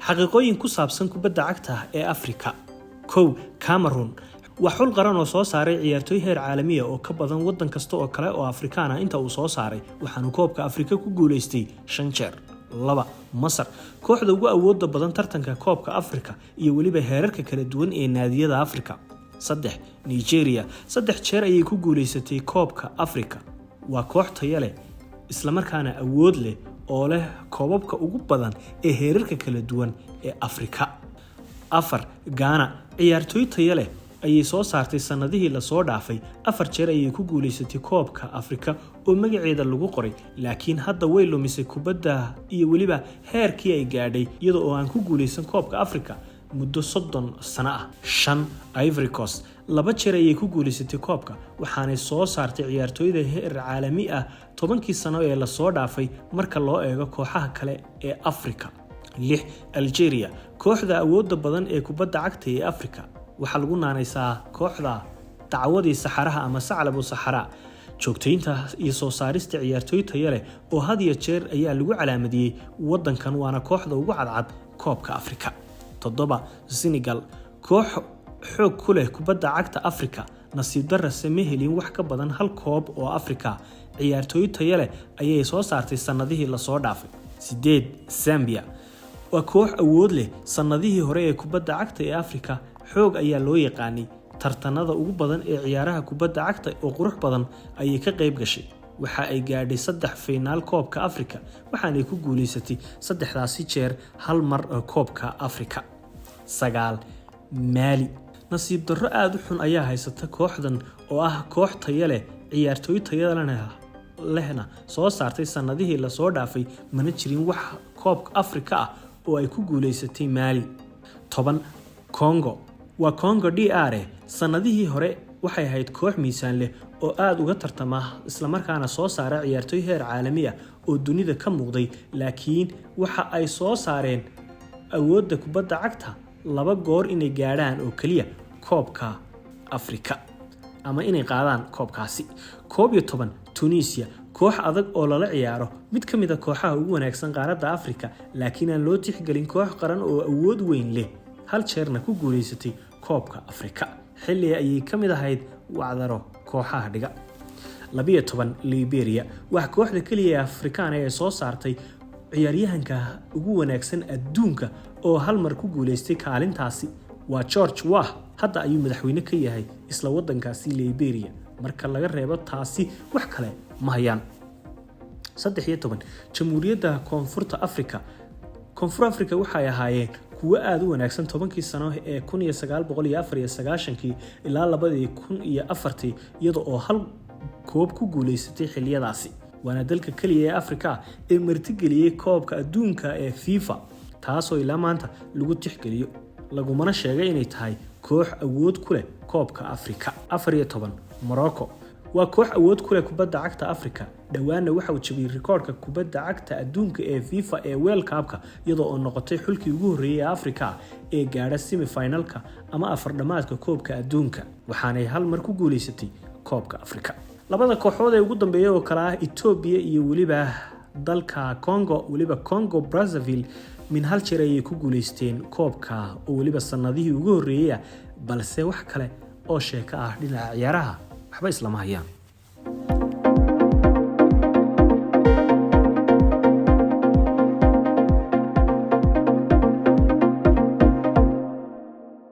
Xaqiiqooyin ku saabsan kubadda cagta ee Afrika. Kow, Cameroon waa xul qaran oo soo saaray ciyaartooy heer caalamiya oo ka badan wadan kasta oo kale oo Afrikaan ah inta uu soo saaray, waxaanu koobka Afrika ku guuleystay shan jeer. Laba, Masar, kooxda ugu awooda badan tartanka koobka Afrika iyo weliba heerarka kala duwan ee naadiyada Afrika. Saddex, Nigeria, saddex jeer ayay ku guuleysatay koobka Afrika. Waa koox tayo leh, islamarkaana awood leh oo leh koobabka ugu badan ee heerarka kala duwan ee Afrika. Afar, Gaana, ciyaartooy tayo leh ayay soo saartay sanadihii lasoo dhaafay. Afar jeer ayay ku guuleysatay koobka Afrika oo magaceeda lagu qoray, laakiin hadda way lumisay kubadda iyo weliba heerkii ay gaadhay, iyada oo aan ku guuleysan koobka Afrika muddo 30 sano ah. Shan, Ivory Coast, laba jeer ayay ku guuleysatay koobka, waxaanay soo saartay ciyaartooyda heer caalami ah 10kii sano ee lasoo dhaafay marka loo eego kooxaha kale ee Afrika. Lix, Algeria, kooxda awoodda badan ee kubadda cagta ee Afrika. Waxaa lagu naanaysaa kooxda dacwadii saxaraha ama saclabu saxara. Joogtaynta iyo soo saarista ciyaartooy tayo leh oo had iyo jeer ayaa lagu calaamadiyey wadankan, waana kooxda ugu cadcad koobka Afrika. Toddoba, Senegal, koox xoog ku leh kubadda cagta Afrika, nasiib darase ma helin wax ka badan hal koob oo Afrika. Ciyaartooy tayo leh ayay soo saartay sanadihii lasoo dhaafay. Sideed, Zambia, waa koox awood leh. Sanadihii hore ee kubadda cagta ee Afrika xoog ayaa loo yaqaanay. Tartanada ugu badan ee ciyaaraha kubadda cagta oo qurux badan ayay ka qayb gashay. Waxa ay gaadhay saddex fiinaal koobka Afrika, waxaanay ku guuleysatay saddexdaasi jeer hal mar koobka Afrika. Sagaal, Maali, nasiib darro aada u xun ayaa haysata kooxdan oo ah koox tayo leh, ciyaartooy tayalena lehna soo saartay sanadihii lasoo dhaafay. Mana jirin wax koobka Afrika ah oo ay ku guuleysatay Maali. 10, Congo, waa Congo DR. Sanadihii hore waxay ahayd koox miisaan leh oo aada uga tartama, islamarkaana soo saara ciyaartooy heer caalami ah oo dunida ka muuqday, laakiin waxa ay soo saareen awoodda kubadda cagta laba goor inay gaadhaan oo keliya koobka Afrika ama inay qaadaan koobkaasi. 11, Tunisia, koox adag oo lala ciyaaro, mid ka mid a kooxaha ugu wanaagsan qaaradda Afrika, laakiin aan loo tixgelin koox qaran oo awood weyn leh. Hal jeerna ku guuleysatay koobka Afrika, xilli ayay ka mid ahayd wacdaro kooxaha dhiga. 12, Liberia, waa kooxda keliya ee Afrikaana ee soo saartay ciyaaryahanka ugu wanaagsan adduunka oo hal mar ku guuleystay kaalintaasi, waa George Weah. Hadda ayuu madaxweyne ka yahay isla wadankaasi Liberia. Marka laga reebo taasi, wax kale ma hayaan. 13, Jamhuuriyadda Koonfurta Africa. Koonfur Africa waxay ahaayeen kuwo aada u wanaagsan 10kii sano ee 1994kii ilaa 2004-tii, iyada oo hal koob ku guuleysatay xiliyadaasi. Waana dalka keliya ee Afrika ee martigeliyey koobka adduunka ee FIFA, taasoo ilaa maanta lagu tixgeliyo, lagumana sheegay inay tahay koox awood ku leh koobka Afrika. 14, Morocco, waa koox awood ku leh kubadda cagta Afrika. Dhowaana waxa uu jabiyey rikoodhka kubadda cagta adduunka ee FIFA ee World Cup-ka, iyadoo oo noqotay xulkii ugu horreeyay ee Afrika ee gaadha semifinalka ama afardhamaadka koobka adduunka, waxaanay hal mar ku guuleysatay koobka Afrika. Labada kooxood ee ugu dambeeya oo kale ah Etoobiya iyo weliba dalka Congo, weliba Congo Brazzaville, min hal jeer ayay ku guuleysteen koobka oo weliba sanadihii ugu horreeyaya, balse wax kale oo sheeko ah dhinaca ciyaaraha waxba islama hayaan.